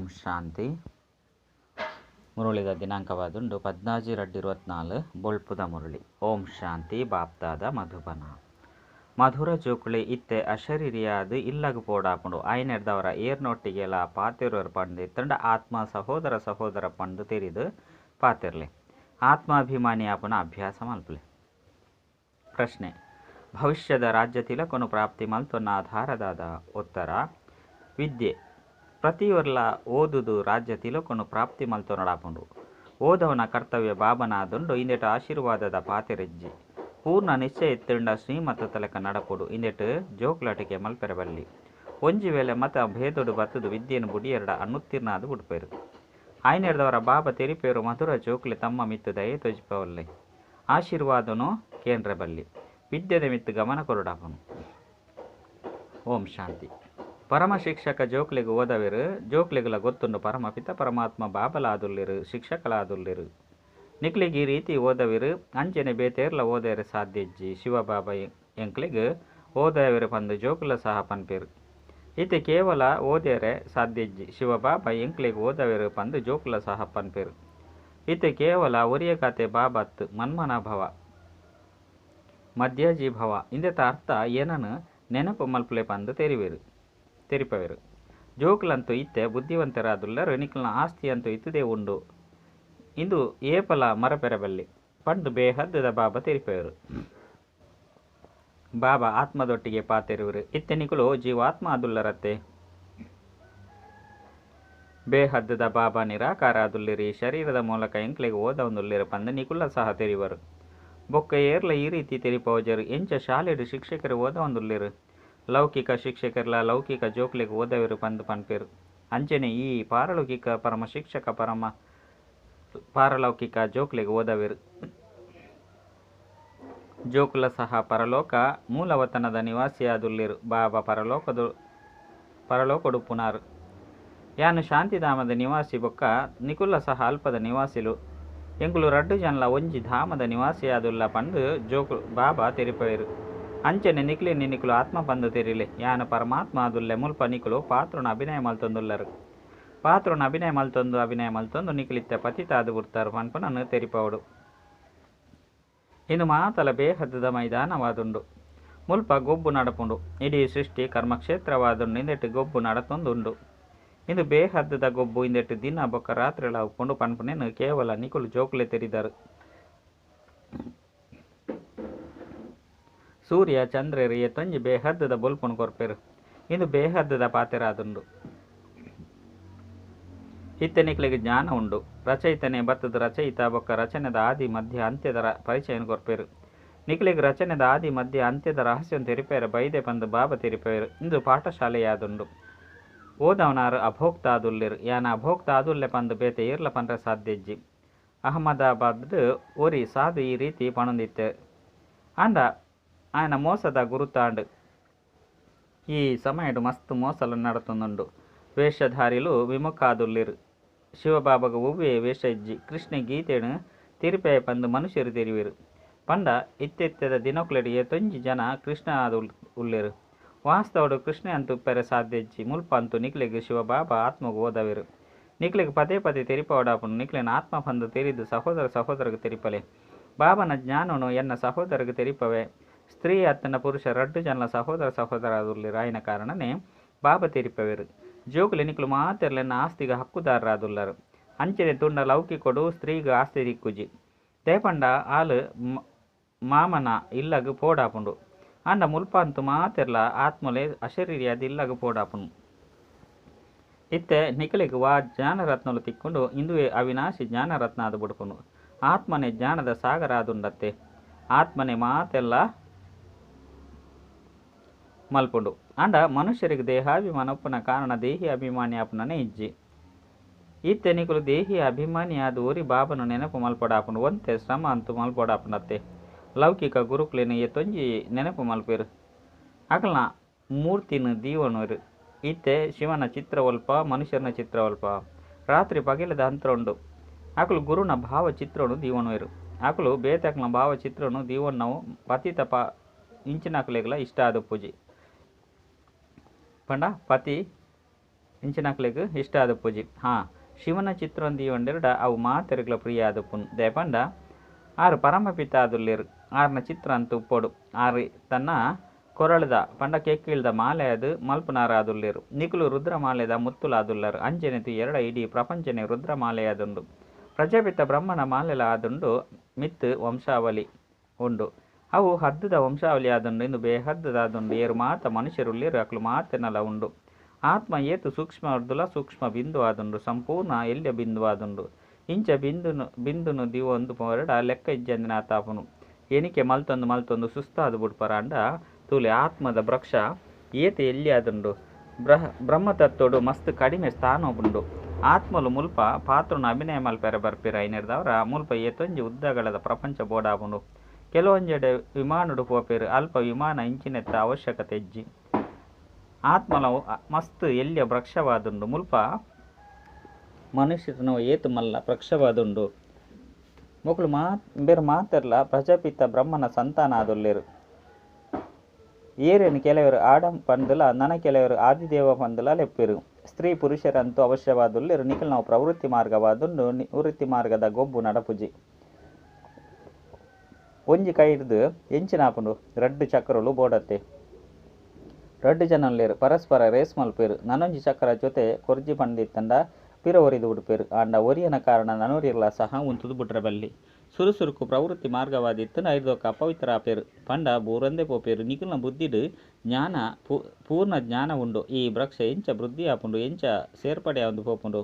ಓಂ ಶಾಂತಿ. ಮುರಳಿದ ದಿನಾಂಕವಾದುಂಡು 14/2/24 ಬೊಳ್ಪುದ ಮುರಳಿ. ಓಂ ಶಾಂತಿ. ಬಾಪ್ದಾದ ಮಧುಬನ. ಮಧುರ ಜೋಕುಳೆ ಇತ್ತೆ ಅಶರೀರಿಯಾದ ಇಲ್ಲಗ್ ಪೋಡಾಪುಂಡು. ಆಯ್ನೆರ್ದವರ ಏರ್ನೊಟ್ಟಿಗೆಲ ಪಾತೆರುವರು ಪಂದು ಇತ್ತಂಡ ಆತ್ಮ ಸಹೋದರ ಸಹೋದರ ಪಂದು ತೆರಿದು ಪಾತೆರ್ಲೆ. ಆತ್ಮಾಭಿಮಾನಿ ಆಪುನ ಅಭ್ಯಾಸ ಮಲ್ಪುಲೆ. ಪ್ರಶ್ನೆ: ಭವಿಷ್ಯದ ರಾಜ್ಯ ತಿಲಕನು ಪ್ರಾಪ್ತಿ ಮಲ್ತೊನ್ನ ಆಧಾರದಾದ? ಉತ್ತರ: ವಿದ್ಯೆ. ಪ್ರತಿಯೊರ್ಲ ಓದುದು ರಾಜ್ಯ ತಿಲಕನು ಪ್ರಾಪ್ತಿ ಮಲ್ತೊನಡಾಪುಂಡು. ಓದವನ ಕರ್ತವ್ಯ ಬಾಬನಾದುಂಡು. ಇಂದೆಟ್ ಆಶೀರ್ವಾದದ ಪಾತೆರೆಜ್ಜಿ. ಪೂರ್ಣ ನಿಶ್ಚಯ ಇತ್ತುಂಡ ಶ್ರೀಮತ ತಲಕ ನಡಪೊಡು. ಇಂದೆಟ್ ಜೋಕ್ಲಾಟಿಕೆ ಮಲ್ಪೆರೆ ಬಲ್ಲಿ. ಒಂಜಿ ವೇಳೆ ಮತ ಭೇದೊಡು ಬತ್ತುದು ವಿದ್ಯೆನ್ ಬುಡಿಯೆರ್ಡ ಅನುತ್ತೀರ್ಣಾದ್ ಬುಡ್ಪೆರು. ಆಯ್ನೆರ್ದವರ ಬಾಬಾ ತೆರಿಪೇರು ಮಧುರ ಜೋಕ್ಲೆ ತಮ್ಮ ಮಿತ್ತು ದಯೆ ತೋಜಿಪವಲ್ಲೆ. ಆಶೀರ್ವಾದನು ಕೇಂದ್ರ ಬಲ್ಲಿ. ವಿದ್ಯೆದ ಮಿತ್ತು ಗಮನ ಕೊರಡಾಪುನು. ಓಂ ಶಾಂತಿ. ಪರಮ ಶಿಕ್ಷಕ ಜೋಕ್ಲೆಗ್ ಓದವೆರು. ಜೋಕ್ಲೆಗುಲ ಗೊತ್ತುಂಡು ಪರಮ ಪಿತ ಪರಮಾತ್ಮ ಬಾಬಲಾದುಲ್ಲೆರು, ಶಿಕ್ಷಕಲಾದುಲ್ಲೆರು. ನಿಕ್ಲೆಗ್ ಈ ರೀತಿ ಓದವೆರು. ಅಂಚನೆ ಬೇತೇರ್ಲ ಓದೆರೆ ಸಾಧ್ಯಜ್ಜಿ. ಶಿವಬಾಬಾ ಎಂಕ್ಲೆಗ್ ಓದವೆರು ಪಂದು ಜೋಕುಲ ಸಹ ಪನ್ಪೆರು. ಇತ್ತೆ ಕೇವಲ ಓದೆರೆ ಸಾಧ್ಯಜ್ಜಿ. ಶಿವಬಾಬಾ ಎಂಕ್ಲೆಗ್ ಓದವೆರು ಪಂದು ಜೋಕುಲ ಸಹ ಪನ್ಪೆರು. ಇತ್ತೆ ಕೇವಲ ಒರಿಯಗಾತೆ ಬಾಬಾತ್ ಮನ್ಮನ ಭವ ಮಧ್ಯಾಜಿ ಭವ ಇಂದೆತ ಅರ್ಥ ಏನನು ನೆನಪು ಮಲ್ಪುಲೆ ಪಂದು ತೆರಿಪವೆರು. ಜೋಕುಲಂತೂ ಇತ್ತೆ ಬುದ್ಧಿವಂತರಾದುಲ್ಲರು. ನಿಕ್ಲ್ನ ಆಸ್ತಿ ಅಂತೂ ಇತ್ತದೇ ಉಂಡು. ಇಂದು ಏಪಲ ಮರಪೆರಬಲ್ಲಿ ಪಂದು ಬೇಹದ್ದದ ಬಾಬಾ ತೆರಿಪವೆರು. ಬಾಬಾ ಆತ್ಮದೊಟ್ಟಿಗೆ ಪಾತೆರುವರು. ಇತ್ತೆ ನಿಕುಲು ಜೀವಾತ್ಮ ಆದುಲ್ಲರತ್ತೆ. ಬೇಹದ್ದದ ಬಾಬಾ ನಿರಾಕಾರ ಆದುಲ್ಲಿರಿ. ಶರೀರದ ಮೂಲಕ ಎಂಕ್ಲೆಗ್ ಓದವೊಂದುಲ್ಲೆರು ಪಂದು ನಿಕುಲ ಸಹ ತೆರಿವರು. ಬೊಕ್ಕ ಏರ್ಲ ಈ ರೀತಿ ತೆರಿಪವಜರು. ಎಂಚ ಶಾಲೆಡು ಶಿಕ್ಷಕರು ಓದವೊಂದುಲ್ಲೆರು. ಲೌಕಿಕ ಶಿಕ್ಷಕರ್ಲ ಲೌಕಿಕ ಜೋಕ್ಲೆಗ್ ಓದವೆರು ಪಂದು ಪನ್ಪೆರು. ಅಂಚನೆ ಈ ಪಾರಲೌಕಿಕ ಪರಮ ಶಿಕ್ಷಕ ಪರಮ ಪಾರಲೌಕಿಕ ಜೋಕ್ಲೆಗ್ ಓದವೆರು. ಜೋಕುಲ ಸಹ ಪರಲೋಕ ಮೂಲವತನದ ನಿವಾಸಿಯಾದುಲ್ಲೆರು. ಬಾಬಾ ಪರಲೋಕಡುಪ್ಪುನಾರು. ಯಾನು ಶಾಂತಿಧಾಮದ ನಿವಾಸಿ ಬೊಕ್ಕ ನಿಕುಲ ಸಹ ಅಲ್ಪದ ನಿವಾಸಿಲು. ಎಂಕುಲು ರಡ್ಡು ಜನಲ ಒಂಜಿ ಧಾಮದ ನಿವಾಸಿಯಾದುಲ್ಲ ಪಂದು ಜೋಕು ಬಾಬಾ ತೆರಿಪವೆರು. ಅಂಚನೆ ನಿಕ್ಲೆನ್ ನಿಕುಲು ಆತ್ಮ ಪಂದು ತೆರಿಲೆ. ಯಾನು ಪರಮಾತ್ಮ ಆದುಲ್ಲೆ. ಮುಲ್ಪ ನಿಕುಲು ಪಾತ್ರನ ಅಭಿನಯ ಮಲ್ತೊಂದುಲ್ಲರು. ಪಾತ್ರನ ಅಭಿನಯ ಮಲ್ತೊಂದು ಅಭಿನಯ ಮಲ್ತೊಂದು ನಿಕುಲಿತ್ತೆ ಪತಿತಾದು ಬುಡ್ತಾರು ಪನ್ಪುನನ್ನು ತೆರಿಪವಡು. ಇಂದು ಮಾತಲ ಬೇಹದ್ದದ ಮೈದಾನವಾದುಂಡು. ಮುಲ್ಪ ಗೊಬ್ಬು ನಡಪುಂಡು. ಇಡೀ ಸೃಷ್ಟಿ ಕರ್ಮಕ್ಷೇತ್ರವಾದುಂಡು. ಇಂದೆಟ್ ಗೊಬ್ಬು ನಡತೊಂದುಂಡು. ಇಂದು ಬೇಹದ್ದದ ಗೊಬ್ಬು. ಇಂದೆಟ್ ದಿನ ಬೊಕ್ಕ ರಾತ್ರಿಲ ಉಪ್ಪುಂಡು ಪನ್ಪುನೇನು ಕೇವಲ ನಿಕುಲು ಜೋಕುಲೆ ತೆರಿದರು. ಸೂರ್ಯ ಚಂದ್ರರು ಏತೊಂಜಿ ಬೇಹದ್ದದ ಬೊಲ್ಪುನು ಕೊರ್ಪೆರು. ಇಂದು ಬೇಹದ್ದದ ಪಾತೆರಾದುಂಡು. ಇತ್ತೆ ನಿಕ್ಲೆಗ್ ಜ್ಞಾನ ಉಂಡು. ರಚಯಿತನೆ ಬತ್ತದ ರಚಯಿತ ಬೊಕ್ಕ ರಚನೆದ ಆದಿ ಮಧ್ಯ ಅಂತ್ಯದ ಪರಿಚಯನ ಕೊರ್ಪೆರು. ನಿಕ್ಲೆಗ್ ರಚನೆದ ಆದಿ ಮಧ್ಯ ಅಂತ್ಯದ ರಹಸ್ಯನ್ ತೆರಿಪೆರೆ ಬೈದೆ ಪಂದು ಬಾಬಾ ತೆರಿಪೆರು. ಇಂದು ಪಾಠಶಾಲೆಯಾದುಂಡು. ಓದವನಾರು ಅಭೋಕ್ತ ಆದುಲ್ಲೆರು. ಯಾನ ಅಭೋಕ್ತ ಆದುಲ್ಲೆ ಪಂದು ಬೇತೆ ಏರ್ಲ ಪನ್ರೆ ಸಾಧ್ಯಜ್ಜಿ. ಅಹಮದಾಬಾದ್ ಒರಿ ಸಾಧು ಈ ರೀತಿ ಪಣೊಂದಿತ್ತೆ. ಆಂಡ ಆಯನ ಮೋಸದ ಗುರುತಾಂಡು. ಈ ಸಮಯಡು ಮಸ್ತ್ ಮೋಸಲ ನಡತೊಂದುಂಡು. ವೇಷಧಾರಿಲು ವಿಮುಖಾದುಲ್ಲೆರು. ಶಿವಬಾಬಾಗ ಒವ್ವೇ ವೇಷ ಇಜ್ಜಿ. ಕೃಷ್ಣೆ ಗೀತೆನು ತೆರಿಪೆ ಪಂದು ಮನುಷ್ಯರು ತೆರಿವೆರು. ಪಂಡ ಇತ್ತೆತ್ತೆದ ದಿನಕ್ಲೆಡ್ ಏತೊಂಜಿ ಜನ ಕೃಷ್ಣ ಆದು ಉಲ್ಲೆರು. ವಾಸ್ತವಡು ಕೃಷ್ಣೆ ಅಂತೂ ಉಪ್ಪೆರೆ ಸಾಧ್ಯಜ್ಜಿ. ಮುಲ್ಪ ಅಂತೂ ನಿಕ್ಲೆಗ್ ಶಿವಬಾಬಾ ಆತ್ಮಗ್ ಓದವೆರು. ನಿಕ್ಲೆಗ್ ಪದೇ ಪದೇ ತೆರಿಪವಡಾಪುಂಡು. ನಿಕ್ಲೆನ ಆತ್ಮ ಪಂದು ತೆರಿದು ಸಹೋದರ ಸಹೋದರಗ್ ತೆರಿಪಲೆ. ಬಾಬನ ಜ್ಞಾನನು ಎನ್ನ ಸಹೋದರಗ್ ತೆರಿಪವೆ. ಸ್ತ್ರೀ ಅತ್ತನ ಪುರುಷ ರಡ್ಡು ಜನಲ ಸಹೋದರ ಸಹೋದರ ಆದುಲ್ಲೆರು. ಆಯ್ನ ಕಾರಣನೇ ಬಾಬಾ ತೆರಿಪವೆರು. ಜೋಕುಲೆ ನಿಕುಲು ಮಾತೆರ್ಲೆನ್ನ ಆಸ್ತಿಗೆ ಹಕ್ಕುದಾರರಾದುಲ್ಲರು. ಅಂಚನೆ ತುಂಡ ಲೌಕಿಕೊಡು ಸ್ತ್ರೀಗ್ ಆಸ್ತಿ ದಿಕ್ಕುಜಿ. ದೇಪಂಡ ಆಲು ಮಾಮನ ಇಲ್ಲಗ್ ಪೋಡಾಪುಂಡು. ಆಂಡ ಮುಲ್ಪ ಅಂತೂ ಮಾತೆರ್ಲ ಆತ್ಮಲೆ ಅಶರೀರಿಯಾದ ಇಲ್ಲಗ್ ಪೋಡಾಪುಂಡು. ಇತ್ತೆ ನಿಕಲೆಗ್ ವಾ ಜ್ಞಾನರತ್ನಲು ತಿಕ್ಕೊಂಡು ಇಂದುವೇ ಅವಿನಾಶಿ ಜ್ಞಾನರತ್ನ ಆದು ಬುಡ್ಪುಂಡು. ಆತ್ಮನೆ ಜ್ಞಾನದ ಸಾಗರ ಆದುಂಡತ್ತೆ. ಆತ್ಮನೆ ಮಾತೆಲ್ಲ ಮಲ್ಪುಂಡು. ಆಂಡ ಮನುಷ್ಯರಿಗೆ ದೇಹಾಭಿಮಾನ ಉಪ್ಪುನ ಕಾರಣ ದೇಹಿ ಅಭಿಮಾನಿ ಆಪುನನೇ ಇಜ್ಜಿ. ಇತ್ತೆ ನಿಕುಲು ದೇಹಿ ಅಭಿಮಾನಿ ಆದ್ ಒರಿ ಬಾಬನು ನೆನಪು ಮಲ್ಪೊಡಾಪುಂಡು. ಒಂತೆ ಶ್ರಮ ಅಂತೂ ಮಲ್ಪೊಡಾಪುಂಡತ್ತೆ. ಲೌಕಿಕ ಗುರುಕುಲೆನ್ ಏತೊಂಜಿ ನೆನಪು ಮಲ್ಪೆರು. ಅಕಲ್ನ ಮೂರ್ತಿನ ದೀವಣರು. ಇತ್ತೆ ಶಿವನ ಚಿತ್ರವಲ್ಪ ಮನುಷ್ಯನ ಚಿತ್ರವಲ್ಪ ರಾತ್ರಿ ಪಗೆಲದ ಅಂತರ ಉಂಡು. ಅಕಲು ಗುರುನ ಭಾವಚಿತ್ರನು ದೀವಣುವೆರು. ಅಕಲು ಬೇತಕ್ನ ಭಾವಚಿತ್ರನು ದೀವಣ್ಣವು ಪತಿತ ಪಾ ಇಂಚಿನಕಲೆಗ್ಲ ಇಷ್ಟ ಆದ ಪೂಜೆ ಪಂಡ ಪತಿ ಇಂಚಿನಕ್ಲೆಗ್ ಇಷ್ಟ ಆದುಪ್ಪುಜಿ. ಹಾ ಶಿವನ ಚಿತ್ರನ್ ದೀವೊಂಡೆರ್ಡ ಅವು ಮಾತೆರ್ಗ್ಲ ಪ್ರಿಯ ಆದುಪ್ಪುನು ದಾಯೆ ಪಂಡ ಆರ್ ಪರಮಪಿತ ಆದುಲ್ಲೆರ್ ಆರ್ನ ಚಿತ್ರ ಅಂತು ಉಪ್ಪೊಡು ಆರ್ ತನ್ನ ಕೊರಳ್ದ ಪಂಡ ಕೆಕ್ಕಿಲ್ದ ಮಾಲೆ ಆದ್ ಮಲ್ಪುನಾರ್ ಆದುಲ್ಲೆರ್. ನಿಕುಲು ರುದ್ರಮಾಲೆದ ಮುತ್ತುಲಾದುಲ್ಲರ್. ಅಂಚನೆ ತೂಯೆರ್ಡ ಇಡೀ ಪ್ರಪಂಚನೆ ರುದ್ರಮಾಲೆಯಾದುಂಡು. ಪ್ರಜಾಪಿತ ಬ್ರಹ್ಮನ ಮಾಲೆಲ ಆದುಂಡು ಮಿತ್ತ್ ವಂಶಾವಳಿ ಉಂಡು. ಅವು ಹದ್ದುದ ವಂಶಾವಳಿ ಆದುಂಡು ಇಂದು ಬೇಹದ್ದುದ ಆದುಂಡು. ಏರ್ ಮಾತ ಮನುಷ್ಯರುಲ್ಲೆರ್ ಅಕುಲು ಮಾತೆರ್ನಲ ಉಂಡು. ಆತ್ಮ ಏತ್ ಸೂಕ್ಷ್ಮರ್ದುಲ ಸೂಕ್ಷ್ಮ ಬಿಂದು ಆದುಂಡು. ಸಂಪೂರ್ಣ ಎಲ್ಯ ಬಿಂದು ಆದುಂಡು. ಇಂಚ ಬಿಂದುನು ಬಿಂದುನು ದೀವೊಂದು ಪೋಯೆರ್ಡ ಲೆಕ್ಕ ಇಜ್ಜಂದಿನ ಆತಾಪುಂಡು. ಎಣಿಕೆ ಮಲ್ತೊಂದು ಮಲ್ತೊಂದು ಸುಸ್ತಾದ್ ಬುಡ್ಪರಾಂಡ ತೂಲೆ ಆತ್ಮದ ವೃಕ್ಷ ಏತ್ ಎಲ್ಯ ಆದುಂಡು. ಬ್ರಹ್ಮತತ್ವಡ್ ಮಸ್ತ್ ಕಡಿಮೆ ಸ್ಥಾನ ಉಂಡು. ಆತ್ಮಲು ಮುಲ್ಪ ಪಾತ್ರನ ಅಭಿನಯ ಮಲ್ಪೆರೆ ಬರ್ಪೆರ್. ಐನೆರ್ದಾವರ ಮುಲ್ಪ ಏತೊಂಜಿ ಉದ್ದಗಲದ ಪ್ರಪಂಚ ಬೋಡಾಪುಂಡು. ಕೆಲವೊಂಜೆಡೆ ವಿಮಾನಡ್ ಪೋಪೆರ್ ಅಲ್ಪ ವಿಮಾನ ಇಂಚಿನೆತ್ತ ಅವಶ್ಯಕತೆ ಇಜ್ಜಿ. ಆತ್ಮಲ ಮಸ್ತ್ ಎಲ್ಯ ವೃಕ್ಷವಾದುಂಡು. ಮುಲ್ಪ ಮನುಷ್ಯನ ಏತ್ ಮಲ್ಲ ವೃಕ್ಷವಾದುಂಡು. ಮೊಕುಲು ಇಂಬೆರ್ ಮಾತೆರ್ಲ ಪ್ರಜಾಪಿತ ಬ್ರಹ್ಮನ ಸಂತಾನ ಆದುಲ್ಲೆರ್. ಏರೆನ್ ಕೆಲವೆರ್ ಆಡಮ್ ಪಂದುಲ ನನ ಕೆಲವೆರ್ ಆದಿದೇವ ಪಂದುಲ ಲೆಪ್ಪೆರ್. ಸ್ತ್ರೀ ಪುರುಷರಂತೂ ಅವಶ್ಯವಾದುಲ್ಲೆರ್. ನಿಕಲ್ನವು ಪ್ರವೃತ್ತಿ ಮಾರ್ಗವಾದುಂಡು ನಿವೃತ್ತಿ ಮಾರ್ಗದ ಗೊಬ್ಬು ನಡಪುಜಿ. ಒಂಜಿ ಕೈರ್ದ್ ಎಂಚಿನ ಆಪುಂಡು ರಡ್ಡ್ ಚಕ್ರಲು ಬೋಡತ್ತೆ. ರಡ್ಡ್ ಜನ ಉಲ್ಲೆರ್ ಪರಸ್ಪರ ರೇಸ್ ಮಲ್ಪುವೆರ್. ನನೊಂಜಿ ಚಕ್ರ ಜೊತೆ ಕೊರ್ಜಿ ಪಂದಿತ್ತುಂಡ ಪಿರ ಒರಿದ್ ಬುಡ್ಪೆರ್. ಆಂಡ ಒರಿಯನ ಕಾರಣ ನನೊರಿಯರ್ಲ ಸಹ ಉಂತುದು ಬುಡ್ರೆ ಬಲ್ಲಿ. ಸುರು ಸುರುಕು ಪ್ರವೃತ್ತಿ ಮಾರ್ಗವಾದಿತ್ತುಂಡ ಐರ್ದೊಕ ಅಪವಿತ್ರ ಆಪೆರ್ ಪಂಡ ಬೂರಂದೆ ಪೋಪೆರ್. ನಿಕಲ್ನ ಬುದ್ಧಿಡ್ ಜ್ಞಾನ ಪೂರ್ಣ ಜ್ಞಾನ ಉಂಡು. ಈ ವೃಕ್ಷ ಎಂಚ ವೃದ್ಧಿ ಆಪುಂಡು ಎಂಚ ಸೇರ್ಪಡೆ ಆವೊಂದು ಪೋಪುಂಡು.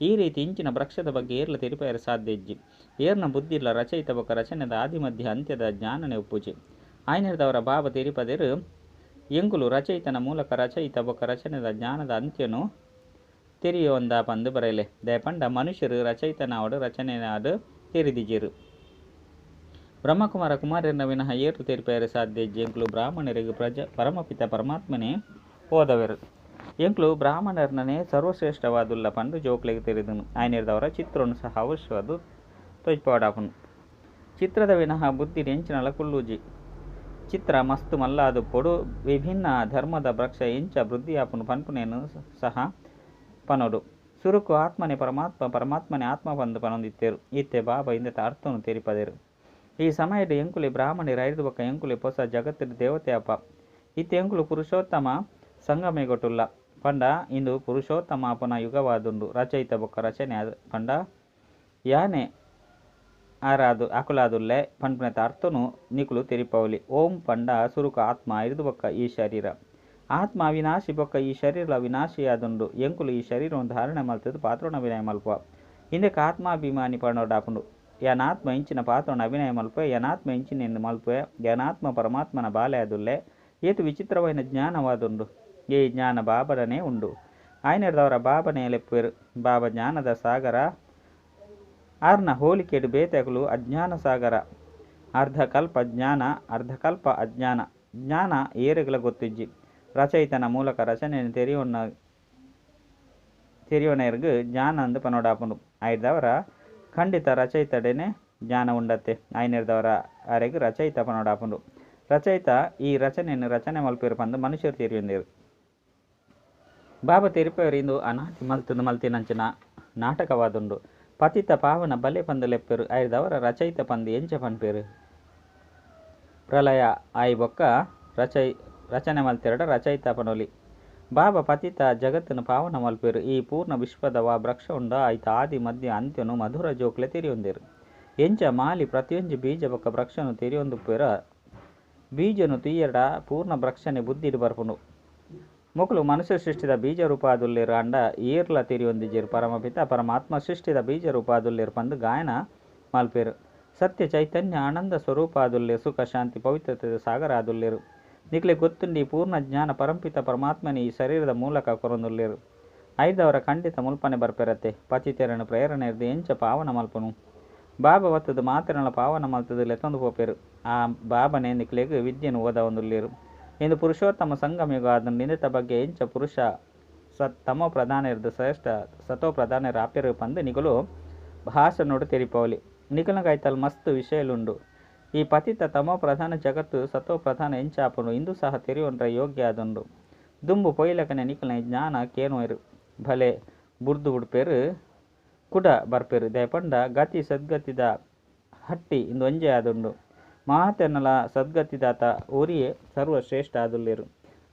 ಈ ರೀತಿ ಇಂಚಿನ ವೃಕ್ಷದ ಬಗ್ಗೆ ಏರ್ಲ ತೆರಿಪಾಯೆರೆ ಸಾಧ್ಯ ಇಜ್ಜಿ. ಏರ್ನ ಬುದ್ಧಿಲ ರಚಯಿತ ಬೊಕ್ಕ ರಚನೆದ ಆದಿ ಮಧ್ಯ ಅಂತ್ಯದ ಜ್ಞಾನನೇ ಉಪ್ಪುಜಿ. ಆಯ್ನೆರ್ದಾವರ ಬಾಬಾ ತೆರಿಪದೆರ್ ಎಂಕುಲು ರಚಯಿತನ ಮೂಲಕ ರಚಯಿತ ಬೊಕ್ಕ ರಚನೆದ ಜ್ಞಾನದ ಅಂತ್ಯನು ತೆರಿಯೊಂದ ಪಂದ್ ಬರೆಲೆ. ದಾಯೆ ಪಂಡ ಮನುಷ್ಯರು ರಚಯಿತನಾವಡ್ ರಚನೆಯಾದ್ ತೆರಿದಿಜೆರ್. ಬ್ರಹ್ಮಕುಮಾರ ಕುಮಾರೆರ್ನ ವಿನಃ ಏರ್ಲ ತೆರಿಪಾಯೆರೆ ಸಾಧ್ಯ ಇಜ್ಜಿ. ಎಂಕುಲು ಬ್ರಾಹ್ಮಣರಿಗೆ ಪರಮಪಿತ ಪರಮಾತ್ಮನೇ ಓದವೆರ್. ಎಂಕುಲು ಬ್ರಾಹ್ಮಣರ್ನನೇ ಸರ್ವಶ್ರೇಷ್ಠವಾದುಲ್ಲ ಪಂದ್ ಜೋಕ್ಲೆಗ್ ತೆರಿದುಂಡು. ಆಯ್ನೆರ್ದಾವರ ಚಿತ್ರನ್ ಸಹ ಅವಶ್ಯವಾದ್ ತೋಜಿಪಾವೊಡಾಪುಂಡು. ಚಿತ್ರದ ವಿನಃ ಬುದ್ಧಿಡ್ ಎಂಚಿನಲ ಕುಲ್ಲುಜಿ. ಚಿತ್ರ ಮಸ್ತ್ ಮಲ್ಲಾದುಪ್ಪೊಡು ವಿಭಿನ್ನ ಧರ್ಮದ ವೃಕ್ಷ ಎಂಚ ವೃದ್ಧಿ ಆಪುಂಡು ಪನ್ಪುನೇನ್ ಸಹ ಪನೊಡು. ಸುರುಕು ಆತ್ಮನೇ ಪರಮಾತ್ಮ ಪರಮಾತ್ಮನೇ ಆತ್ಮ ಪಂದ್ ಪನೊಂದಿತ್ತೆರ್. ಇತ್ತೆ ಬಾಬಾ ಇಂದೆತ ಅರ್ಥನು ತೆರಿಪದೆರ್. ಈ ಸಮಯಡ್ ಎಂಕುಲೆ ಬ್ರಾಹ್ಮಣೆರ್ ಐರ್ದ್ ಬೊಕ್ಕ ಎಂಕುಲೆ ಪೊಸ ಜಗತ್ತುಡ್ ದೇವತೆ ಆಪ. ಇತ್ತೆ ಎಂಕುಲು ಪುರುಷೋತ್ತಮ ಸಂಗಮೇಗೊಟುಲ್ಲ ಪಂಡ ಇಂದು ಪುರುಷೋತ್ತಮ ಆಪುನ ಯುಗವಾದುಂಡು. ರಚಯಿತ ಬೊಕ್ಕ ರಚನೆ ಪಂಡ ಯಾನೆ ಆರಾದು ಅಕುಲಾದುಲ್ಲೆ ಪನ್ಪುನೆತ ಅರ್ಥನು ನಿಕುಲು ತೆರಿಪಾವೊಲಿ. ಓಂ ಪಂಡ ಸುರುಕು ಆತ್ಮ ಐರ್ದ್ ಬೊಕ್ಕ ಈ ಶರೀರ. ಆತ್ಮ ಅವಿನಾಶಿ ಬೊಕ್ಕ ಈ ಶರೀರ ವಿನಾಶಿಯಾದುಂಡು. ಎಂಕುಲು ಈ ಶರೀರವನ್ನು ಧಾರಣೆ ಮಲ್ತುದು ಪಾತ್ರನ ಅಭಿನಯ ಮಲ್ಪುವ. ಇಂದೆಕ್ ಆತ್ಮಾಭಿಮಾನಿ ಪನೊಡಾಪುಂಡು. ಯಾನಾತ್ಮ ಇಂಚಿನ ಪಾತ್ರನ ಅಭಿನಯ ಮಲ್ಪುವೆ ಯಾನಾತ್ಮ ಇಂಚಿನೆಂದು ಮಲ್ಪುವೆ ಯಾನಾತ್ಮ ಪರಮಾತ್ಮನ ಬಾಲೆ ಆದುಲ್ಲೆ. ಏತ್ ವಿಚಿತ್ರವಾಯಿನ ಜ್ಞಾನವಾದುಂಡು. ಈ ಜ್ಞಾನ ಬಾಬಡನೆ ಉಂಡು. ಆಯ್ನೆರ್ದಾವರ ಬಾಬನೇ ಲೆಪ್ಪುವೆರ್. ಬಾಬಾ ಜ್ಞಾನದ ಸಾಗರ ಆರ್ನ ಹೋಲಿಕೆಡ್ ಬೇತೆಕುಲು ಅಜ್ಞಾನ ಸಾಗರ. ಅರ್ಧಕಲ್ಪ ಜ್ಞಾನ ಅರ್ಧಕಲ್ಪ ಅಜ್ಞಾನ. ಜ್ಞಾನ ಏರೆಗ್ಲ ಗೊತ್ತಿಜ್ಜಿ. ರಚಯಿತನ ಮೂಲಕ ರಚನೆಯನ್ನು ತೆರಿಯೊನೆರ್ಗ್ ಜ್ಞಾನ ಅಂದ್ ಪನೊಡಾಪುಂಡು. ಐರ್ದಾವರ ಖಂಡಿತ ರಚಯಿತಡನೆ ಜ್ಞಾನ ಉಂಡತ್ತೆ. ಆಯ್ನೆರ್ದಾವರ ಅರೆಗ್ ರಚಯಿತ ಪನೊಡಾಪುಂಡು. ರಚಯಿತ ಈ ರಚನೆಯನ್ನು ರಚನೆ ಮಲ್ಪೆರ್ ಪಂದ್ ಮನುಷ್ಯರು ತೆರಿಯೊಂದೆರ್. ಬಾಬಾ ತೆರಿಪಾವೆರ್ ಇಂದು ಅನಾದಿ ಮಲ್ತುದು ಮಲ್ತಿನಂಚಿನ ನಾಟಕವಾದುಂಡು. ಪತಿತ ಪಾವನ ಬಲೆ ಪಂದ್ ಲೆಪ್ಪೆರ್. ಐರ್ದಾವರ ರಚಯಿತ ಪಂದ್ ಎಂಚ ಪನ್ಪೆರ್. ಪ್ರಳಯ ಆಯಿ ಬೊಕ್ಕ ರಚನೆ ಮಲ್ತೆರ್ಡ ರಚಯಿತ ಪನೊಲಿ. ಬಾಬಾ ಪತಿತ ಜಗತ್ತನ್ನು ಪಾವನ ಮಲ್ಪೆರ್. ಈ ಪೂರ್ಣ ವಿಶ್ವದ ವಾ ವೃಕ್ಷ ಉಂಡಾ ಐತ ಆದಿ ಮಧ್ಯ ಅಂತ್ಯನು ಮಧುರ ಜೋಕ್ಲೆ ತೆರಿಯೊಂದೆರ್. ಎಂಚ ಮಾಲಿ ಪ್ರತಿಯೊಂಜಿ ಬೀಜ ಬೊಕ್ಕ ವೃಕ್ಷನು ತೆರಿಯೊಂದುಪ್ಪುವೆರ ಬೀಜನು ತೂಯೆರ್ಡ ಪೂರ್ಣ ವೃಕ್ಷನೆ ಬುದ್ಧಿಡ್ ಬರ್ಪುಂಡು. ಮೊಕುಲು ಮನುಷ್ಯ ಸೃಷ್ಟಿದ ಬೀಜ ರೂಪ ಆದುಲ್ಲೆರ್ ಆಂಡ ಏರ್ಲ ತೆರಿಯೊಂದಿಜೆರ್. ಪರಮಪಿತ ಪರಮಾತ್ಮ ಸೃಷ್ಟಿದ ಬೀಜ ರೂಪ ಆದುಲ್ಲೆರ್ ಪಂದ್ ಗಾಯನ ಮಲ್ಪೆರ್. ಸತ್ಯ ಚೈತನ್ಯ ಆನಂದ ಸ್ವರೂಪ ಆದುಲ್ಲೆರ್. ಸುಖ ಶಾಂತಿ ಪವಿತ್ರತೆದ ಸಾಗರ ಆದುಲ್ಲೆರ್. ನಿಕ್ಲೆ ಗೊತ್ತುಂಡಿ ಪೂರ್ಣ ಜ್ಞಾನ ಪರಂಪಿತ ಪರಮಾತ್ಮನೇ ಈ ಶರೀರದ ಮೂಲಕ ಕೊರೊಂದುಲ್ಲೆರ್. ಐರ್ದಾವರ ಖಂಡಿತ ಮುಲ್ಪನೆ ಬರ್ಪೆರತ್ತೆ. ಪತಿತೆರೆನ ಪ್ರೇರಣೆರ್ದ್ ಎಂಚ ಪಾವನ ಮಲ್ಪುನು. ಬಾಬಾ ಬತ್ತುದು ಮಾತೆರ್ನಲ ಪಾವನ ಮಲ್ತುದು ಲೆತ್ತೊಂದು ಪೋಪೆರ್. ಆ ಬಾಬನೇ ನಿಕ್ಲೆಗ್ ವಿದ್ಯೆನ್ ಓದಾವೊಂದುಲ್ಲೆರ್. ಇಂದು ಪುರುಷೋತ್ತಮ ಸಂಗಮಯುಗ ಆದುಂಡು. ಇಂದೆತ ಬಗ್ಗೆ ಎಂಚ ಪುರುಷ ತಮೋ ಪ್ರಧಾನೆರ್ದ್ ಶ್ರೇಷ್ಠ ಸತೋ ಪ್ರಧಾನೆರ್ ಆಪೆರ್ ಪಂದ್ ನಿಕುಲು ಭಾಷಣೋಡು ತೆರಿಪಾವೊಲಿ. ನಿಕಲ್ನ ಕೈತಲ್ ಮಸ್ತ್ ವಿಷಯಲುಂಡು. ಈ ಪತಿತ ತಮೋ ಪ್ರಧಾನ ಜಗತ್ತು ಸತೋ ಪ್ರಧಾನ ಎಂಚ ಆಪುಂಡು ಇಂದು ಸಹ ತೆರಿಯೊನ್ರೆ ಯೋಗ್ಯ ಆದುಂಡು. ದುಂಬು ಪೋಯಿಲಕನೆ ನಿಕಲ್ನ ಜ್ಞಾನ ಕೇನುವೆರ್. ಬಲೆ ಬುಡ್ದು ಬುಡ್ಪೆರ್ ಕುಡ ಬರ್ಪೆರ್ ದಾಯೆ ಪಂಡ ಗತಿ ಸದ್ಗತಿದ ಹಟ್ಟಿ ಇಂದು ಒಂಜೇ ಆದುಂಡು. ಮಾತೆರ್ನಲ ಸದ್ಗತಿದಾತ ಒರಿಯೇ ಸರ್ವಶ್ರೇಷ್ಠ ಆದುಲ್ಲೆರ್.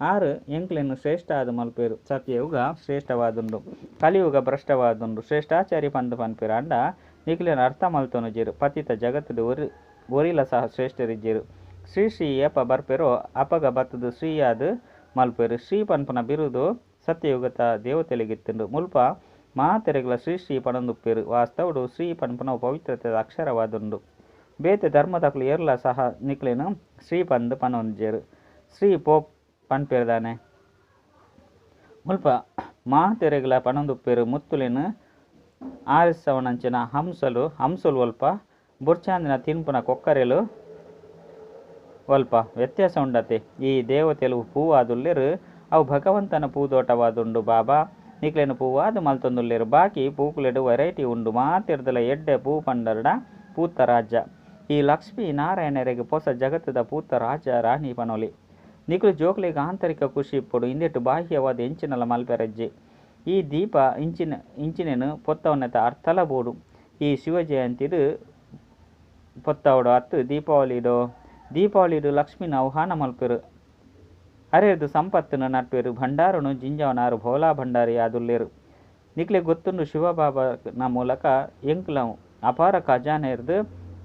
ಆರ್ ಎಂಕ್ಲೆನ್ ಶ್ರೇಷ್ಠ ಆದ್ ಮಲ್ಪುವೆರ್. ಸತ್ಯಯುಗ ಶ್ರೇಷ್ಠವಾದುಂಡು. ಕಲಿಯುಗ ಭ್ರಷ್ಟವಾದುಂಡು. ಶ್ರೇಷ್ಠಾಚಾರಿ ಪಂದ್ ಪನ್ಪೆರ್ ಆಂಡ ನಿಕ್ಲೆನ್ ಅರ್ಥ ಮಲ್ತೊನುಜೆರ್. ಪತಿತ ಜಗತ್ತ್ ಡ್ ಒರಿಲ ಸಹ ಶ್ರೇಷ್ಠರಿಜ್ಜೆರ್. ಶ್ರೀ ಶ್ರೀ ಏಪ ಬರ್ಪೆರೋ ಅಪಗ ಬತ್ತುದು ಶ್ರೀ ಆದ್ ಮಲ್ಪುವೆರ್. ಶ್ರೀ ಪನ್ಪುನ ಬಿರುದು ಸತ್ಯಯುಗತ ದೇವತೆಲೆಗ್ ಇತ್ತುಂಡು. ಮುಲ್ಪ ಮಾತೆರೆಗ್ಲಾ ಶ್ರೀ ಶ್ರೀ ಪನೊಂದುಪ್ಪೆರ್. ವಾಸ್ತವಡ್ ಶ್ರೀ ಪನ್ಪುನವು ಪವಿತ್ರತೆದ ಅಕ್ಷರವಾದುಂಡು. ಬೇತೆ ಧರ್ಮದಕುಲು ಏರ್ಲಾ ಸಹ ನಿಕ್ಲೆನ್ ಶ್ರೀ ಪಂದ್ ಪನೊಂದುಜೆರ್. ಶ್ರೀ ಪೋಪ್ ಪನ್ಪೆರ್ ದಾನೆ. ಮುಲ್ಪ ಮಾತೆರೆಗ್ಲಾ ಪನೊಂದುಪ್ಪೆರ್ ಮುತ್ತುಲೆನ್ ಆರಿಸವನಂಚಿನ ಹಂಸಲು ಹಂಸಲು ಒಲ್ಪ ಬೊರ್ಚಾಂದಿನ ತಿನ್ಪುನ ಕೊಕ್ಕರೆಲು ಒಲ್ಪ ವ್ಯತ್ಯಾಸ ಉಂಡತೆ. ಈ ದೇವತೆಲು ಪೂವಾದುಲ್ಲೆರ್ ಅವು ಭಗವಂತನ ಪೂದೋಟವಾದುಂಡು. ಬಾಬಾ ನಿಕ್ಲೆನ್ ಪೂವಾದ್ ಮಲ್ತೊಂದುಲ್ಲೆರ್. ಬಾಕಿ ಪೂಕುಲೆಡ್ ವೆರೈಟಿ ಉಂಡು. ಮಾತೆರ್ದಲ ಎಡ್ಡೆ ಪೂ ಪಂಡರ್ಡ ಪೂತ ರಾಜ್ಯ. ಈ ಲಕ್ಷ್ಮೀ ನಾರಾಯಣೆರೆಗ್ ಪೊಸ ಜಗತ್ತ್ ದ ಪೂತ ರಾಜ ರಾಣಿ ಪನೊಲಿ. ನಿಕುಲು ಜೋಕ್ಲೆಗ್ ಆಂತರಿಕ ಖುಷಿ ಇಪ್ಪೊಡು. ಇಂದೆಟ್ ಬಾಹ್ಯವಾದ್ ಎಂಚಿನಲ ಮಲ್ಪೆರೆ ಇಜ್ಜಿ. ಈ ದೀಪ ಇಂಚಿನ ಇಂಚಿನೆನ್ ಪೊತ್ತವನೆತ ಅರ್ಥಲ ಬೋಡು. ಈ ಶಿವ ಜಯಂತಿಡ್ ಪೊತ್ತಾವೊಡು ಅತ್ತ್ ದೀಪಾವಳಿಡೋ. ದೀಪಾವಳಿಡ್ ಲಕ್ಷ್ಮೀನ್ ಆಹ್ವಾನ ಮಲ್ಪುವೆರ್. ಅರೆರ್ದ್ ಸಂಪತ್ತ್ ನ್ ನಟ್ಟುವೆರ್. ಭಂಡಾರನ್ ಜಿಂಜಾವುನಾರ್ ಭೋಲಾ ಭಂಡಾರಿ ಆದುಲ್ಲೆರ್. ನಿಕ್ಲೆಗ್ ಗೊತ್ತುಂಡು ಶಿವಬಾಬಾನ ಮೂಲಕ ಎಂಕ್ಲ ಅಪಾರ ಖಜಾನೆರ್ದ್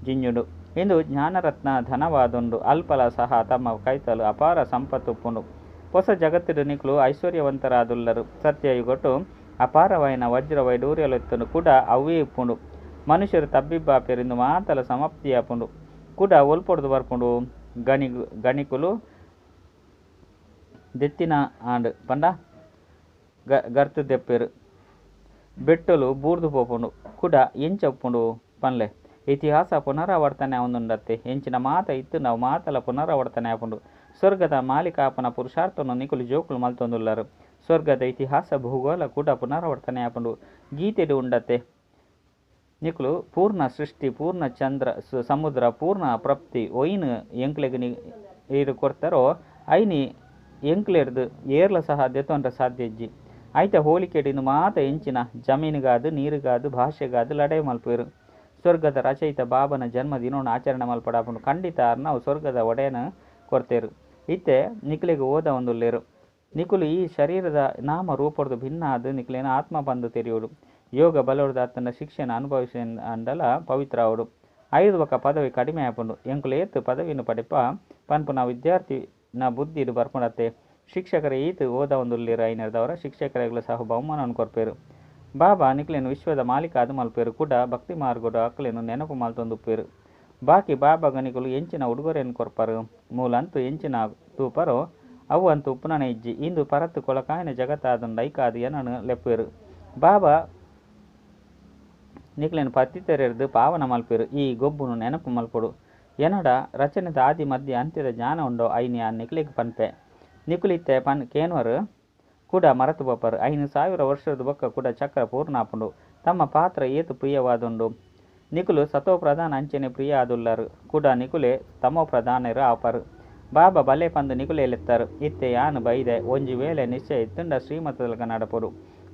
ಜಿಂಜುಂಡು. ಇಂದು ಜ್ಞಾನ ರತ್ನ ಧನವಾದುಂಡು. ಅಲ್ಪಲ ಸಹ ತಮ್ಮ ಕೈತಲ್ ಅಪಾರ ಸಂಪತ್ತ್ ಉಪ್ಪುಂಡು. ಪೊಸ ಜಗತ್ತ್ ಡ್ ನಿಕುಲು ಐಶ್ವರ್ಯವಂತರಾದುಲ್ಲರ್. ಸತ್ಯಯುಗಟ್ ಅಪಾರವಾಯಿನ ವಜ್ರ ವೈಡೂರ್ಯಲು ಇತ್ತುಂಡು. ಕುಡ ಅವ್ವೇ ಇಪ್ಪುಂಡು. ಮನುಷ್ಯೆರ್ ತಬ್ಬಿಬ್ಬಾಪೆರ್ ಇಂದು ಮಾತಲ ಸಮಾಪ್ತಿ ಆಪುಂಡು. ಕುಡ ಒಲ್ಪೊರ್ದು ಬರ್ಪುಂಡು ಗಣಿ ಗಣಿಕುಲು ದೆತ್ತಿನ ಆಂಡ್ ಪಂಡ ಗರ್ತ್ ದೆಪ್ಪೆರ್. ಬೆಟ್ಟೊಲು ಬೂರ್ದು ಪೋಪುಂಡು. ಕುಡ ಎಂಚ ಉಪ್ಪುಂಡು ಪನ್ಲೆ. ಇತಿಹಾಸ ಪುನರಾವರ್ತನೆ ಆವೊಂದುಂಡತ್ತೆ. ಎಂಚಿನ ಮಾತ ಇತ್ತ್ಂಡ ಅವು ಮಾತಲ ಪುನರಾವರ್ತನೆ ಆಪುಂಡು. ಸ್ವರ್ಗದ ಮಾಲೀಕ ಆಪುನ ಪುರುಷಾರ್ಥನ್ ನಿಕುಲು ಜೋಕುಲು ಮಲ್ತೊಂದುಲ್ಲರ್. ಸ್ವರ್ಗದ ಇತಿಹಾಸ ಭೂಗೋಳ ಕೂಡ ಪುನರಾವರ್ತನೆ ಆಪುಂಡು. ಗೀತೆಡ್ ಉಂಡತ್ತೆ. ನಿಕುಲು ಪೂರ್ಣ ಸೃಷ್ಟಿ ಪೂರ್ಣ ಚಂದ್ರ ಸಮುದ್ರ ಪೂರ್ಣ ಪ್ರಪ್ತಿ ಒಯಿನ್ ಎಂಕ್ಲೆಗ್ ಈರ್ ಕೊರ್ತರೋ ಐನಿ ಎಂಕ್ಲೆರ್ದ್ ಏರ್ಲ ಸಹ ದೆತೊನರೆ ಸಾಧ್ಯ ಇಜ್ಜಿ. ಐತ ಹೋಲಿಕೆಡ್ ಇಂದು ಮಾತ ಎಂಚಿನ ಜಮೀನುಗಾದ್ ನೀರುಗಾದ್ ಭಾಷೆಗಾದ್ ಲಡಾಯಿ ಮಲ್ಪುವೆರ್. ಸ್ವರ್ಗದ ರಚಯಿತ ಬಾಬನ ಜನ್ಮ ದಿನೊನು ಆಚರಣೆ ಮಲ್ಪಡಾಪುಂಡು. ಖಂಡಿತ ಅರ್ನವು ಸ್ವರ್ಗದ ಒಡೆಯನ್ ಕೊರ್ತೆರ್. ಇತ್ತೆ ನಿಕ್ಲೆಗ್ ಓದಾವೊಂದುಲ್ಲೆರ್. ನಿಕುಲು ಈ ಶರೀರದ ನಾಮ ರೂಪೊರ್ದು ಭಿನ್ನ ಆದ್ ನಿಕ್ಲೆನ ಆತ್ಮ ಪಂದ್ ತೆರಿಯೊಡು. ಯೋಗ ಬಲೊರ್ದು ಅತ್ತಂಡ ಶಿಕ್ಷೆನ್ ಅನುಭವಿಸಿ ಅಂಡಲ ಪವಿತ್ರ ಆವೊಡು. ಐರ್ದ್ ಬೊಕ್ಕ ಪದವಿ ಕಡಿಮೆ ಆಪುಂಡು. ಎಂಕುಲು ಏತ್ ಪದವಿನ್ ಪಡೆಪ ಪನ್ಪುನ ವಿದ್ಯಾರ್ಥಿನ ಬುದ್ಧಿಡ್ ಬರ್ಪುಂಡತ್ತೆ. ಶಿಕ್ಷಕರು ಈತ್ ಓದಾವೊಂದುಲ್ಲೆರ್ ಐನೆರ್ದಾವರ ಶಿಕ್ಷಕರೆಗ್ಲ ಸಹ ಬಹುಮಾನನ್ ಕೊರ್ಪೆರ್. ಬಾಬಾ ನಿಕ್ಲೆನ್ ವಿಶ್ವದ ಮಾಲೀಕ ಆದ್ ಮಲ್ಪುವೆರ್. ಕುಡ ಭಕ್ತಿ ಮಾರ್ಗಡ್ ಅಕ್ಲೆನ್ ನೆನಪು ಮಲ್ತೊಂದುಪ್ಪುವೆರ್. ಬಾಕಿ ಬಾಬಾಗ್ ನಿಕುಲು ಎಂಚಿನ ಉಡುಗೊರೆನ್ ಕೊರ್ಪರ್. ಮೂಲಂತು ಎಂಚಿನ ತೂಪರೋ ಅವು ಅಂತೂ ಉಪ್ಪುನನೇ ಇಜ್ಜಿ. ಇಂದು ಪರತ್ ಕೊಳಕಾಯಿನ ಜಗತ್ತಾದುಂಡು ಐಕಾದ್ ಎನನ್ ಲೆಪ್ಪುವೆರ್. ಬಾಬಾ ನಿಕ್ಲೆನ್ ಪತಿತೆರೆರ್ದ್ ಪಾವನ ಮಲ್ಪುವೆರ್. ಈ ಗೊಬ್ಬುನು ನೆನಪು ಮಲ್ಪೊಡು. ಎನಡ ರಚನೆದ ಆದಿ ಮಧ್ಯ ಅಂತ್ಯದ ಜ್ಞಾನ ಉಂಡೋ ಐನ್ ಯಾನ್ ನಿಕ್ಲೆಗ್ ಪನ್ಪೆ. ನಿಕುಲು ಇತ್ತೆ ಪನ್ ಕೇನುವರ್ ಕುಡ ಮರತ್ ಪೋಪರ್. 5000 ವರ್ಷರ್ದ್ ಬೊಕ್ಕ ಕುಡ ಚಕ್ರ ಪೂರ್ಣ ಆಪುಂಡು. ತಮ್ಮ ಪಾತ್ರ ಏತ್ ಪ್ರಿಯವಾದುಂಡು. ನಿಕುಲು ಸತೋಪ್ರಧಾನ ಅಂಚನೆ ಪ್ರಿಯ ಆದುಲ್ಲರ್. ಕುಡ ನಿಕುಲೇ ತಮೋಪ್ರಧಾನೆರ್ ಆಪರ್. ಬಾಬಾ ಬಲೆ ಪಂದ್ ನಿಕುಲೇ ಲೆತ್ತರ್. ಇತ್ತೆ ಯಾನ್ ಬೈದೆ. ಒಂಜಿ ವೇಳೆ ನಿಶ್ಚಯ ಇತ್ತ್ಂಡ ಶ್ರೀಮತದಲಕ ನಡಪೊಡು.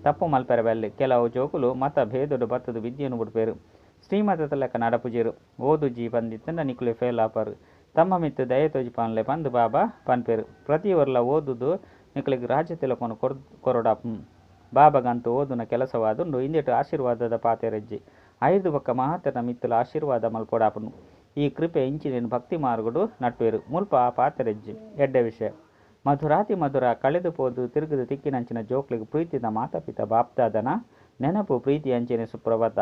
ತಪ್ಪು ಮಲ್ಪೆರೆ ಬಲ್ಲಿ. ಕೆಲವು ಜೋಕುಲು ಮತ ಭೇದಡ್ ಬತ್ತುದ್ ವಿದ್ಯೆನ್ ಬುಡ್ಪೆರ್. ಶ್ರೀಮತದ ಲೆಕ ನಡಪುಜೆರ್. ಓದುಜಿ ಪಂದಿತ್ತುಂಡ ನಿಕುಲೇ ಫೇಲ್ ಆಪರ್. ತಮ್ಮ ಮಿತ್ತ್ ದಯೆ ತೋಜಿಪಾವೊನ್ಲೆ ಪಂದ್ ಬಾಬಾ ಪನ್ಪೆರ್. ಪ್ರತಿಯೊರ್ಲ ಓದುದು ನಿಕಲೆಗ್ ರಾಜತಿಲಕನ್ ಕೊರೊಡಾಪುಂಡು. ಬಾಬಾಗ್ ಅಂತೂ ಓದುನ ಕೆಲಸವಾದುಂಡು. ಇಂದೆಟ್ ಆಶೀರ್ವಾದದ ಪಾತೆರ ಇಜ್ಜಿ. ಐರ್ದ್ ಬೊಕ್ಕ ಮಾತೆರ್ನ ಮಿತ್ತ್ಲ ಆಶೀರ್ವಾದ ಮಲ್ಪೊಡಾಪುಂಡು. ಈ ಕೃಪೆ ಇಂಚಿನೆನ್ ಭಕ್ತಿ ಮಾರ್ಗಡ್ ನಟ್ಟುವೆರ್. ಮುಲ್ಪ ಆ ಪಾತೆರ ಇಜ್ಜಿ. ಎಡ್ಡೆ ವಿಷಯ. ಮಧುರಾತಿ ಮಧುರ ಕಳೆದು ಪೋದು ತಿರುಗುದು ತಿಕ್ಕಿನಂಚಿನ ಜೋಕ್ಲೆಗ್ ಪ್ರೀತಿದ ಮಾತಾಪಿತ ಬಾಪ್ದಾದನ ನೆನಪು ಪ್ರೀತಿ ಅಂಚೆನೆ ಸುಪ್ರಭಾತ.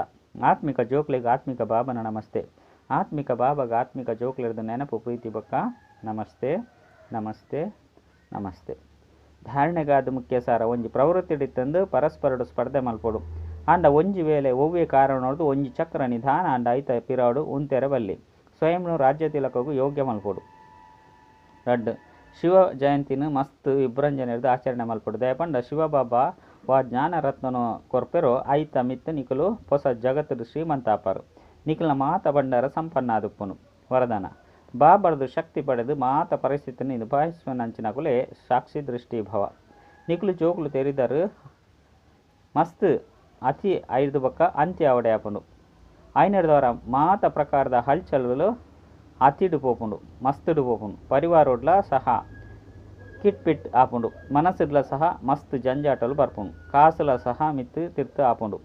ಆತ್ಮಿಕ ಜೋಕ್ಲೆಗ್ ಆತ್ಮಿಕ ಬಾಬನ ನಮಸ್ತೆ. ಆತ್ಮಿಕ ಬಾಬಾಗ್ ಆತ್ಮಿಕ ಜೋಕ್ಲೆರ್ದ್ ನೆನಪು ಪ್ರೀತಿ ಬೊಕ್ಕ ನಮಸ್ತೆ ನಮಸ್ತೆ ನಮಸ್ತೆ. ಧಾರಣೆಗಾದ್ ಮುಖ್ಯ ಸಾರ ಒಂಜಿ ಪ್ರವೃತ್ತಿಡಿತ್ತಂದು ಪರಸ್ಪರಡ್ ಸ್ಪರ್ಧೆ ಮಲ್ಪೊಡು. ಆಂಡ ಒಂಜಿ ವೇಳೆ ಒವ್ವೇ ಕಾರಣೊರ್ದು ಒಂಜಿ ಚಕ್ರ ನಿಧಾನ ಆಂಡ ಐತ ಪಿರವುಡು ಉಂತೆರೆ ಬಲ್ಲಿ. ಸ್ವಯಂನು ರಾಜ್ಯ ತಿಲಕಗ್ ಯೋಗ್ಯ ಮಲ್ಪೊಡು. ರಡ್ಡ್, ಶಿವ ಜಯಂತಿನ್ ಮಸ್ತ್ ವಿಭ್ರಂಜನೆರ್ದ್ ಆಚರಣೆ ಮಲ್ಪೊಡು. ದಾಯೆ ಪಂಡ ಶಿವಬಾಬಾ ವಾ ಜ್ಞಾನ ರತ್ನನ್ ಕೊರ್ಪೆರೋ ಐತ ಮಿತ್ತ್ ನಿಕುಲು ಪೊಸ ಜಗತ್ತ್ ಡ್ ಶ್ರೀಮಂತ ಆಪರ್. ನಿಕಲ್ನ ಮಾತ ಭಂಡಾರ ಸಂಪನ್ನ ಆದುಪ್ಪುಂಡು. ವರದಾನ, ಬಾಬಾರ್ದ್ ಶಕ್ತಿ ಪಡೆದ್ ಮಾತ ಪರಿಸ್ಥಿತಿನ್ ನಿಭಾಯಿಸುನಂಚಿನಕುಲೇ ಸಾಕ್ಷಿ ದೃಷ್ಟಿ ಭವ. ನಿಕುಲು ಜೋಕುಲು ತೆರಿದರ್. ಮಸ್ತ್ ಅತಿ ಐರ್ದ್ ಬೊಕ್ಕ ಅಂತ್ಯ ಆವಡೆ ಆಪುಂಡು. ಐನೆಡ್ದವರ ಮಾತ ಪ್ರಕಾರದ ಹಲ್ಚಲ್ಲು ಅತಿಡ್ ಪೋಪುಂಡು, ಮಸ್ತ್ಡ್ ಪೋಪುಂಡು. ಪರಿವಾರೊಡ್ಲ ಸಹ ಕಿಟ್ಪಿಟ್ ಆಪುಂಡು. ಮನಸ್ಸುಡ್ಲ ಸಹ ಮಸ್ತ್ ಜಂಜಾಟಲು ಬರ್ಪುಂಡು. ಕಾಸುಲ ಸಹ ಮಿತ್ತ್ ತಿರ್ತ್ ಆಪುಂಡು.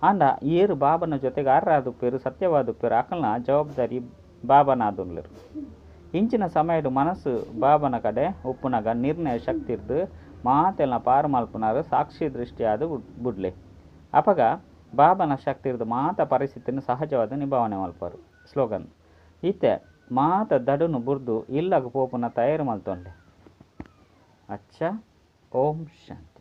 ಆಂಡ ಏರ್ ಬಾಬನ ಜೊತೆಗಾರರಾದುಪ್ಪೆರ್, ಸತ್ಯವಾದುಪ್ಪೆರ್ ಅಕಲ್ನ ಜವಾಬ್ದಾರಿ ಬಾಬನಾದುಲ್ಲೆರ್. ಇಂಚಿನ ಸಮಯಡ್ ಮನಸ್ಸು ಬಾಬನ ಕಡೆ ಉಪ್ಪುನಗ ನಿರ್ಣಯ ಶಕ್ತಿರ್ದ್ ಮಾತೆಲ್ನ ಪಾರ್ ಮಲ್ಪುನಾರ್ ಸಾಕ್ಷಿ ದೃಷ್ಟಿ ಆದ್ ಬುಡ್ಲೆ. ಅಪಗ ಬಾಬನ ಶಕ್ತಿರ್ದ್ ಮಾತ ಪರಿಸ್ಥಿತಿನ್ ಸಹಜವಾದ್ ನಿಭಾವಣೆ ಮಲ್ಪರು. ಸ್ಲೋಗನ್: ಇತ್ತೆ ಮಾತ ದಡುನು ಬುರ್ದು ಇಲ್ಲಗ್ ಪೋಪುನ ತಯಾರು ಮಲ್ತೊನ್ಲೆ. ಅಚ್ಚ, ಓಂ ಶಾಂತಿ.